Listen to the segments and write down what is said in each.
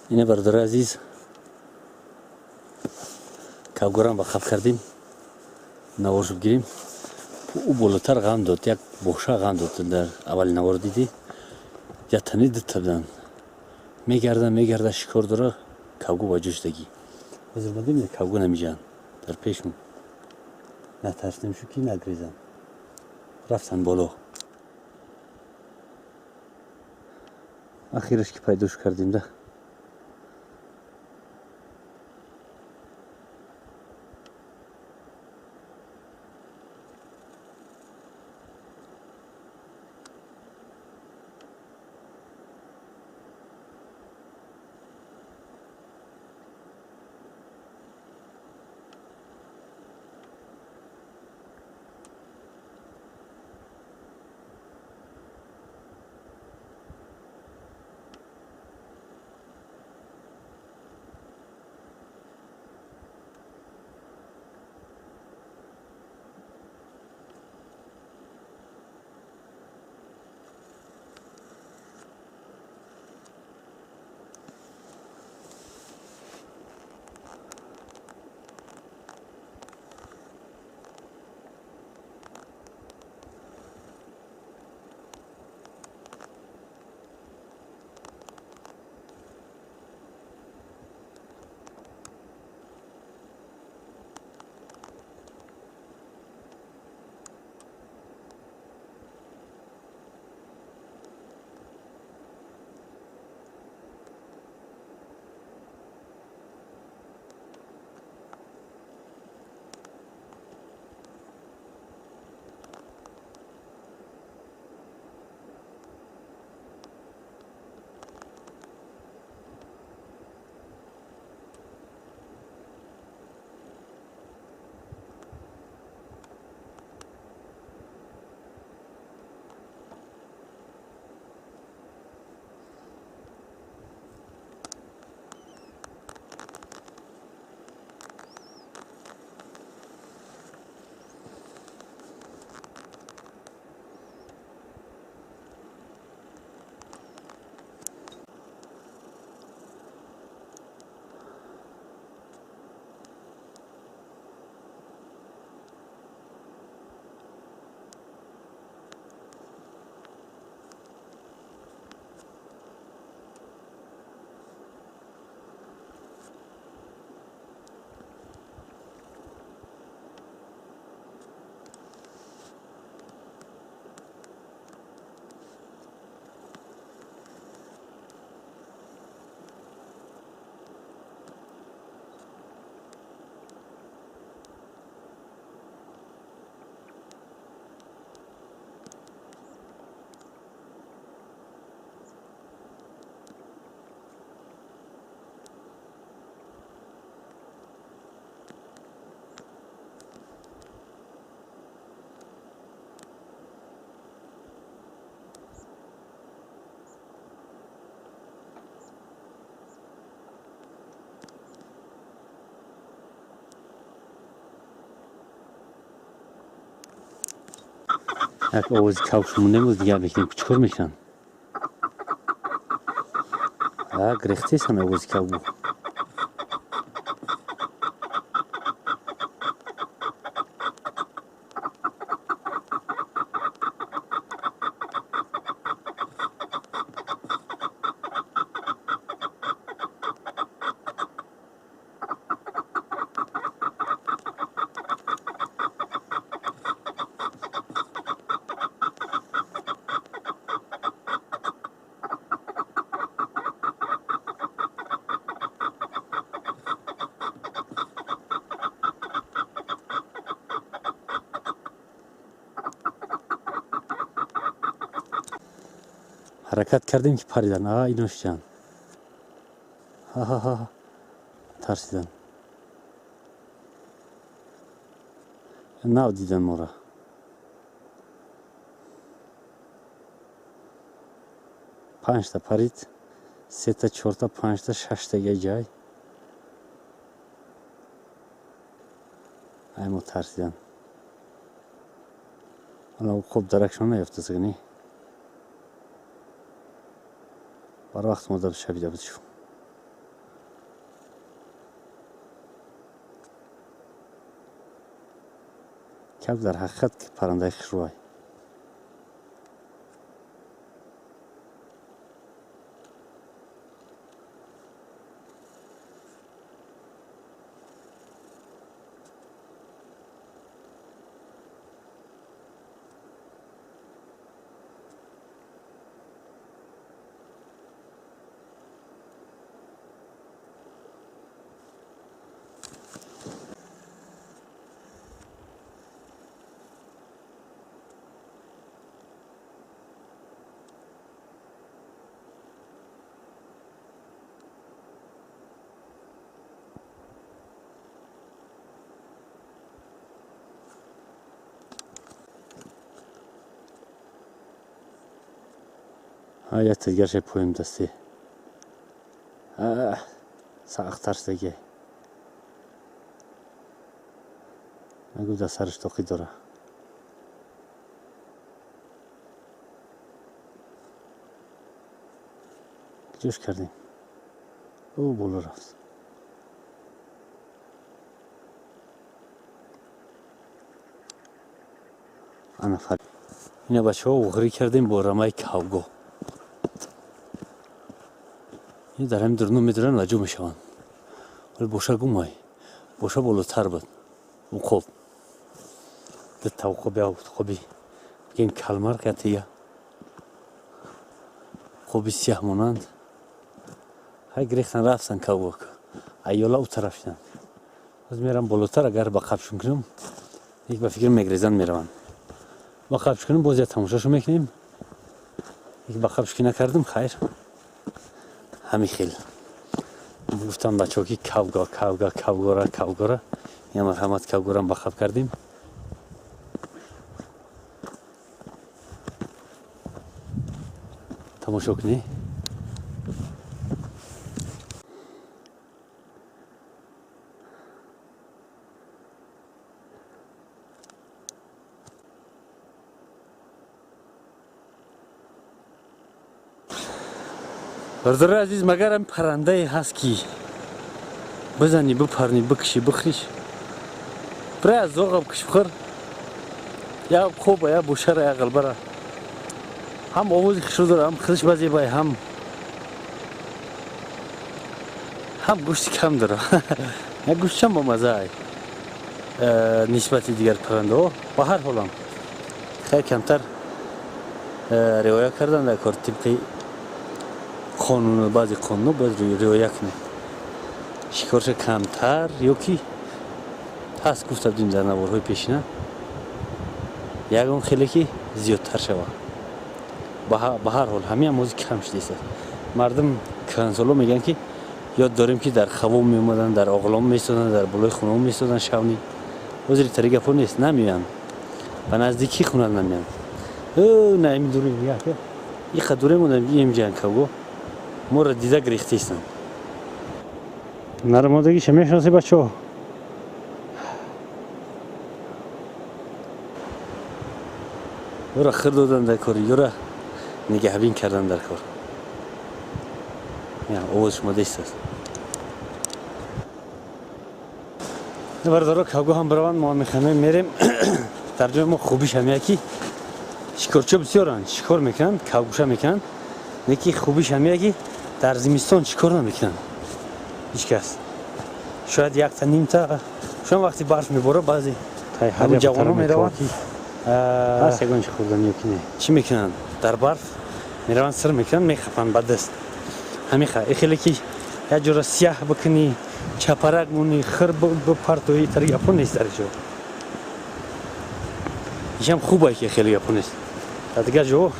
Ина, бародари азиз, кавгорам ба қаф кардем, наворшо бигирем. Ӯ болотар ғам дод, як боша ғам дод. Дар аввали навор дидӣ, ятани дута будан, мегарда, мегарда, шикор дора. Кавгу ба ҷӯшдагӣ ҳозир мадем, кавгу намиҷаҳанд дар пешмон. Натарсем шу ки нагрезанд. Рафтан боло. Ахираш ки пайдош кардем да. Як овози кавш мондем, боз дигар мекунем. Чӣ кор мекунанд? Грехтесан овози кавбу. Ҳаракат кардем, ки паридан. А ино шиҷан, ҳа тарсидан, нав дидан мора. Панҷта парид, сета, чорта, панҷта, шаштага ҷай. Ай мо тарсидан. Ана хуб даракшон наёфтасагни. Бар вақт модар шабида буд. Кабк дар ҳақиқат паррандаи хушрӯай. Якта дигарша поем дасти. Сахттар шудаги. Нагу дар сараш тоқӣ дора. Ҷӯш кардем. Ӯ боло рафт. Ана фар. Ина бачаҳо уғрӣ кардем бо рамаи кавго. Ин дар ҳамин дурно медуранд, лаҷо мешаванд. Вале боша гумай. Боша болотар буд. Уқоб. Дута уқоб, я уқоби бигем калмар, я уқоби сиёҳ монанд. Ҳай гирехтан рафтан кавго. Аёла у тараф шуданд. Боз мерам болотар, агар ба қабшун кунам, як ба фикр мегрезанд, мераванд. Ба қабш кунам, боз я тамошошо мекунем. Як ба қабш ки накардам, хайр. Ҳамин хел. Гуфтам бачаҳо ки кавга, кавга, кавгора, кавгора. Я марҳамат, кавгорам ба қаб кардем. Тамошо кунӣ. Бародари азиз, магар ҳам паррандае ҳаст, ки бизанӣ, бипарнӣ, бикшӣ, бихӯриш? Бирай аз зоғам киш, бихӯр. Я хоба, я бушара, я ғалбара. Ҳам овози хушрӯ дора, ҳам худаш базебай, ҳам гӯшти кам дора. Як гӯштчам бомаззаай нисбати дигар паррандаҳо. Ба ҳар ҳолам хеле камтар риоя кардан дар кор, тибқи қонун, баъзе қонунҳо бояд риоя кунем. Шикорша камтар ё ки ҳаст, гуфта будем дар наворҳои пешина, ягон хеле ки зиёдтар шавад. Ба ҳар ҳол ҳамин ҳам ҳозир кам шудааст. Мардум кӯҳансоло мегӯянд, ки ёд дорем, ки дар хавом меомаданд, дар оғлом меистоданд, дар болои хонаҳо меистоданд шавни. Ҳозир тари гапҳо нест, намеоянд. Ба наздикии хона намеоянд. На ими дурем, иқа дурем одам имҷан кавго. Моро дида гирехтаистанд. Нармодагиша мешиноси, бачаҳо? Ёра хир додан дар кор, ёра нигаҳбин кардан дар кор. Овоз шумо дестааст. Бародаро, кавго ҳам бираванд, мо мехамем, мерем. Дар ҷои мо хубиш ҳамия, ки шикорчиҳо бисёранд, шикор мекунанд, кавгӯша мекунанд. Неки хубиш ҳамия, ки дар зимистон чикор намекунанд ҳеҷ кас. Шояд якта, нимта, шояд вақти барф мебора, баъзе ҳамин ҷавонон мераванд. Ҳаст ягон чи хӯрдан ё ки не? Чӣ мекунанд? Дар барф мераванд, сир мекунанд, мехапанд ба даст. Ҳамиха хеле ки як ҷора сияҳ бикунӣ, чапарак монӣ, хир бипартоӣ, тари гапҳо нест дар ҷо. Ишам хубае, ки хеле гапҳо нест. Дар дигар ҷо,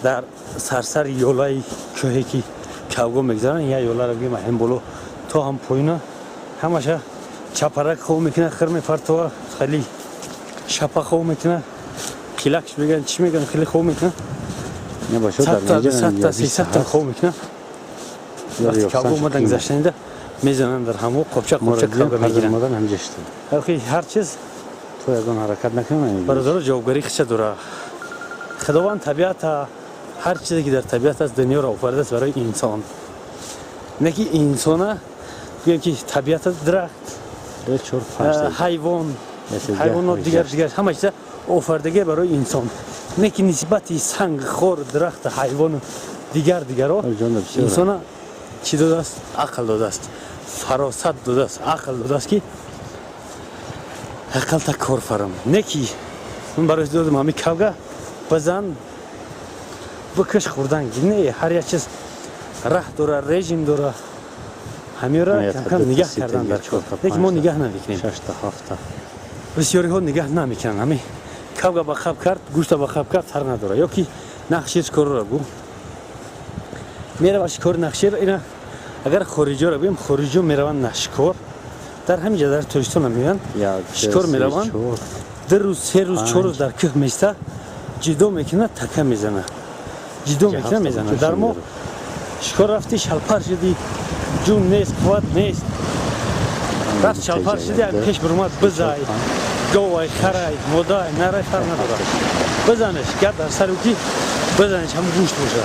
дар сарсари ёлаи кӯҳе ки кавго мегзаранд, як ёларо бигем, ҳам боло то ҳам поёна, ҳамаша чапарак хов мекунад, хир мепартова, хеле шапа хов мекунад, қилакш мегӯянд, чӣ мегӯянд, хеле хов мекунад. Садта, 200та, 300та хов мекунад. Вақти кавго омадан гузаштанида мезананд дар ҳамо, қопча қопча кавга мегиранд. Ҳар чиз То ягон ҳаракат накунам. Бародаро, ҷавобгарӣ хича дора. Худованд табиата, ҳар чизе ки дар табиат аст, дунёро офаридааст барои инсон. Не ки инсона гӯем, ки табиата дарахт Ҳайвон, ҳайвонот, дигар дигар ҳама чиза офардагӣ барои инсон. Не ки нисбати санг, хор, дарахт, ҳайвону дигар дигаро инсона чӣ додааст? Ақл додааст, фаросат додааст, ақл додааст, ки ақлта кор фарам. Не ки ман барои додам, ҳами кавга бизан, бикаш, хӯрдан. Не, ҳар як чиз раҳ дора, режим дора. Ҳамира камкам нигаҳ кардан дар кор. Лекин мо нигаҳ намекунем, бисёриҳо нигаҳ намекунанд. Ҳами кавга ба қаб кард, гӯшта ба қаб кард, фарқ надорад. Ё ки нахшир шикорро гӯ, мерава шикори нахшир. Ина агар хориҷиёро гӯем, хориҷиё мераванд на шикор, дар ҳамин ҷа, дар Тоҷикистон меоянд, шикор мераванд, 2 рӯз, 3 рӯз, 4 рӯз дар кӯҳ меиста, ҷидо мекунад, така мезана, ҷидо мекуна, мезана. Дар мо шикор рафти, шалпар шуди, ҷун нест, қувват нест. Рафт, шалпар шуди, пеш биромад, бизай, говай, харай, модай, нарай, фарқ надорад, бизанеш. Гап дар сари ки бизанеш, ҳам гӯшт боша.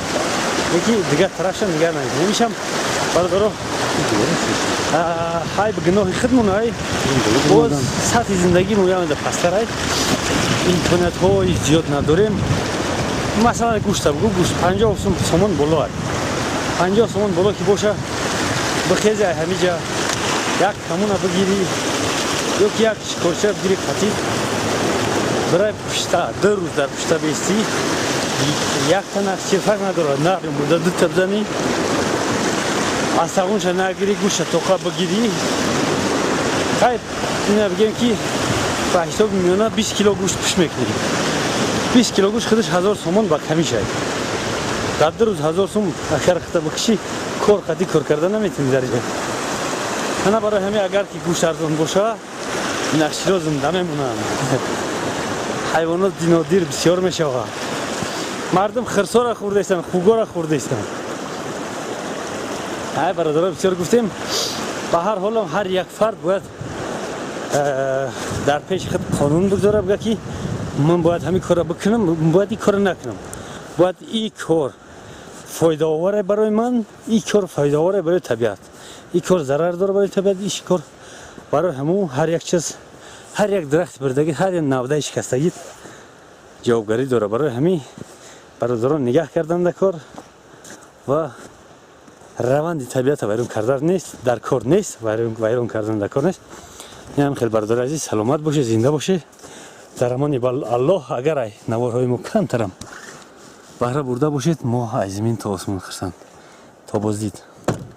Яки дигар тарафша нигаҳ намекунем. Ишам, бародаро, ҳай гуноҳи худмон, ай боз сатҳи зиндагимон ямеда пасттарай, имкониятҳои зиёд надорем. Масалан, гӯшта бугӯ, гӯшт 50 сомон боло ай. 50 сомон боло ки боша, бихези, ай ҳамиҷа як камуна бигирӣ ё ки як шикорча бигирӣ, қатид бирай пушта, 2 рӯз дар пушта бестӣ, якта нахчир, фарқ надорад, нар мурда, дута бизанӣ, асағунша нагирӣ, гӯшта тоқа бигирӣ. Хай, ина бигем, ки ба ҳисоби миёна 20 кило гӯшт пӯш мекунӣ. 20 кило гӯшт худаш 1000 сомон ба камӣ шай. Дар 2 рӯз 1000 сом агар хита бикушӣ, кор қадӣ кор карда наметавонӣ дар ҷа. Ана барои ҳамин, агар ки гӯшт арзон боша, нахширо зинда мемонанд, ҳайвонот нодир бисёр мешавад. Мардум хирсора хӯрдаистанд, хугора хӯрдаистанд. Ай, бародаро, бисёр гуфтем. Ба ҳар ҳолам ҳар як фард бояд дар пеши худ қонун бигзора, бигӯяд, ки ман бояд ҳамин корро бикунам, бояд ин корро накунам, бояд ин кор фоидаоваре барои ман, ин кор фоидаоваре барои табиат, ин кор зарар дора барои табиат, ин кор барои ҳамун. Ҳар як чиз, ҳар як дарахти бирдагӣ, ҳар як навдаи шикастагӣ ҷавобгарӣ дора. Барои ҳамин, бародарон, нигаҳ кардан дар кор ва раванди табиата вайрон кардан нест, дар кор нест, вайрон кардан дар кор нест. Инам хел, бародари азиз, саломат бошед, зинда бошед, дар амони Аллоҳ. Агар ай наворҳои мо камтарам баҳра бурда бошед, мо аз замин то осмон хурсанд. То боздид.